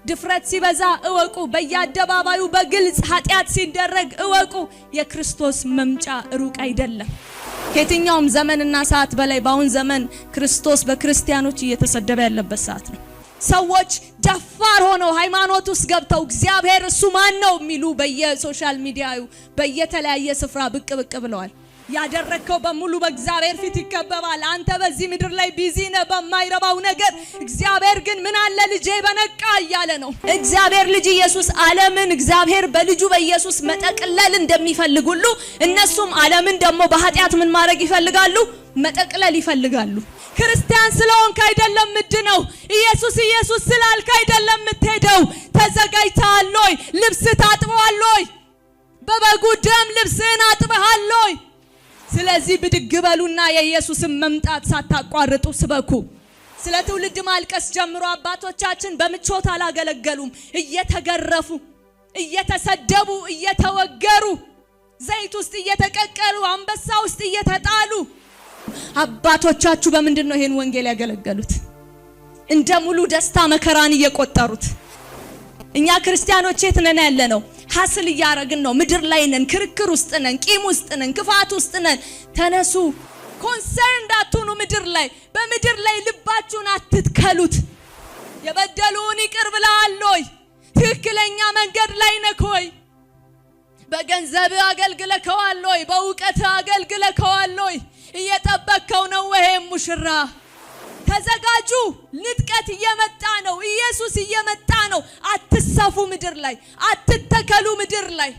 ድፍረት ሲበዛ እወቁ። በየአደባባዩ በግልጽ ኃጢአት ሲደረግ እወቁ። የክርስቶስ መምጫ ሩቅ አይደለም። ከየትኛውም ዘመንና ሰዓት በላይ በአሁን ዘመን ክርስቶስ በክርስቲያኖች እየተሰደበ ያለበት ሰዓት ነው። ሰዎች ደፋር ሆነው ሃይማኖት ውስጥ ገብተው እግዚአብሔር እሱ ማን ነው የሚሉ በየ social media ው በየተለያየ ስፍራ ብቅ ብቅ ብለዋል። ያደረግከው በሙሉ በእግዚአብሔር ፊት ይከበባል። አንተ በዚህ ምድር ላይ busy ነህ በማይረባው ነገር። እግዚአብሔር ግን ምን አለ ልጄ በነቃ እያለ ነው። እግዚአብሔር ልጅ ኢየሱስ ዓለምን እግዚአብሔር በልጁ በኢየሱስ መጠቅለል እንደሚፈልግ ሁሉ እነሱም ዓለምን ደግሞ በኃጢአት ምን ማድረግ ይፈልጋሉ? መጠቅለል ይፈልጋሉ። ክርስቲያን ስለሆንክ አይደለም ምድነው። ኢየሱስ ኢየሱስ ስላልክ አይደለም የምትሄደው። ተዘጋጅተሃል ወይ? ልብስ ታጥበዋል ወይ? በበጉ ደም ልብስህን አጥበሃል ወይ? ስለዚህ ብድግ በሉና የኢየሱስን መምጣት ሳታቋርጡ ስበኩ። ስለ ትውልድ ማልቀስ ጀምሮ አባቶቻችን በምቾት አላገለገሉም። እየተገረፉ፣ እየተሰደቡ፣ እየተወገሩ፣ ዘይት ውስጥ እየተቀቀሉ፣ አንበሳ ውስጥ እየተጣሉ አባቶቻችሁ በምንድን ነው ይሄን ወንጌል ያገለገሉት? እንደ ሙሉ ደስታ መከራን እየቆጠሩት። እኛ ክርስቲያኖች የት ነን ያለነው? Hustle እያረግን ነው። ምድር ላይ ነን፣ ክርክር ውስጥ ነን፣ ቂም ውስጥ ነን፣ ክፋት ውስጥ ነን። ተነሱ። Concerned እንዳትሆኑ ምድር ላይ፣ በምድር ላይ ልባችሁን አትትከሉት። የበደሉን ይቅር ብለሃል ወይ? ትክክለኛ መንገድ ላይ ነህ ወይ? በገንዘብ አገልግለከዋል ወይ? በእውቀት አገልግለከዋል ወይ? እየጠበቅከው ነው ወይ ሙሽራ? ተዘጋጁ። ንጥቀት እየመጣ ነው። ኢየሱስ እየመጣ ነው። አትሰፉ ምድር ላይ፣ አትተከሉ ምድር ላይ።